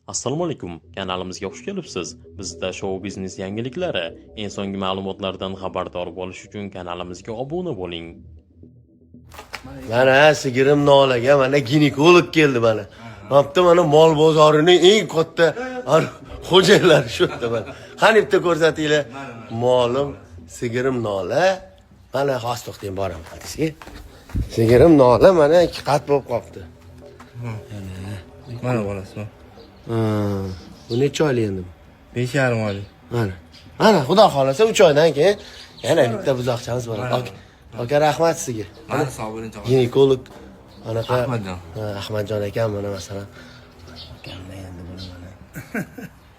Assalomu alaykum, kanalimizga xush kelibsiz. Bizda shou biznes yangiliklari, eng so'nggi ma'lumotlardan xabardor bo'lish uchun kanalimizga obuna bo'ling. Mana sigirim nolaga mana ginekolog keldi mana. Mana mana mol bozorining eng katta xo'jayinlari shu yerda mana. Qani, bitta ko'rsatinglar. Molim, sigirim nola. Mana hozir, to'xtang, boraman hadisga. Sigirim nola mana ikki qat bo'lib qolibdi. Mana bolasi. Ha, bu necha oylik endi bu? 5,5 oylik. Mana. Mana, xudo xohlasa, 3 oydan keyin yana bitta buzoqchamiz bo'ladi. Aka, aka, rahmat sizga. Mana, sog' bo'ling. Ginekolog anaqa Ahmadjon. Ha, Ahmadjon akam mana, masalan, akamlar endi buni mana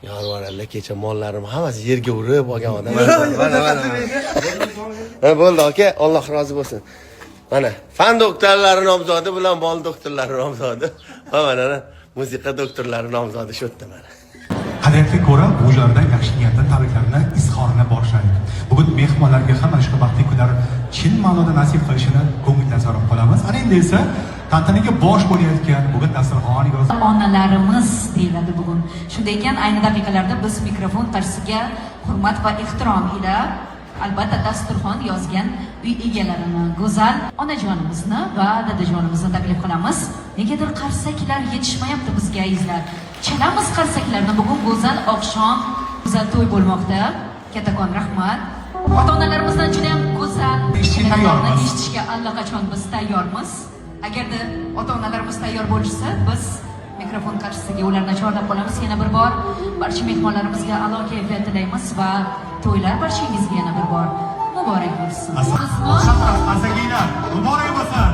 yorvoradilar. Kecha mollarim hammasi yerga urib olgan odam. Mana, mana. Ha, bo'ldi, aka, Alloh rozi bo'lsin. Mana fan doktorlari nomzodi bilan mol doktorlari nomzodi va mana musiqa doktorlari nomzodi shu yerda mana. Qadriyatga ko'ra, bu joylardan yaxshi niyatdan tabriklarni izhorini boshlaydi. Bugun mehmonlarga ham mana shu baxtli kunlar chin ma'noda nasib qilishini ko'ngildan so'rab qolamiz. Ana endi esa tantanaga bosh bo'layotgan, bugun dasturxon yoz Onalarimiz deyiladi bugun. Shunday ekan, ayni daqiqalarda biz mikrofon qarshisiga hurmat va ehtirom ila, albatta, dasturxon yozgan uy egalarini, go'zal onajonimizni va dadajonimizni taklif qilamiz. Negadir qarsaklar yetishmayapti bizga, azizlar. Chalamiz qarsaklarni. Bugun go'zal oqshom, go'zal to'y bo'lmoqda. Kattakon rahmat. Ota onalarimizdan juda ham go'zal Eshitishga tayyormiz. Eshitishga allaqachon biz tayyormiz. Agarda ota onalarimiz tayyor bo'lishsa, biz mikrofon qarshisiga ularni chorlab qolamiz yana bir bor. Barcha mehmonlarimizga a'lo kayfiyat tilaymiz va to'ylar barchangizga yana bir bor muborak bo'lsin. Qarsaklar muborak bo'lsin.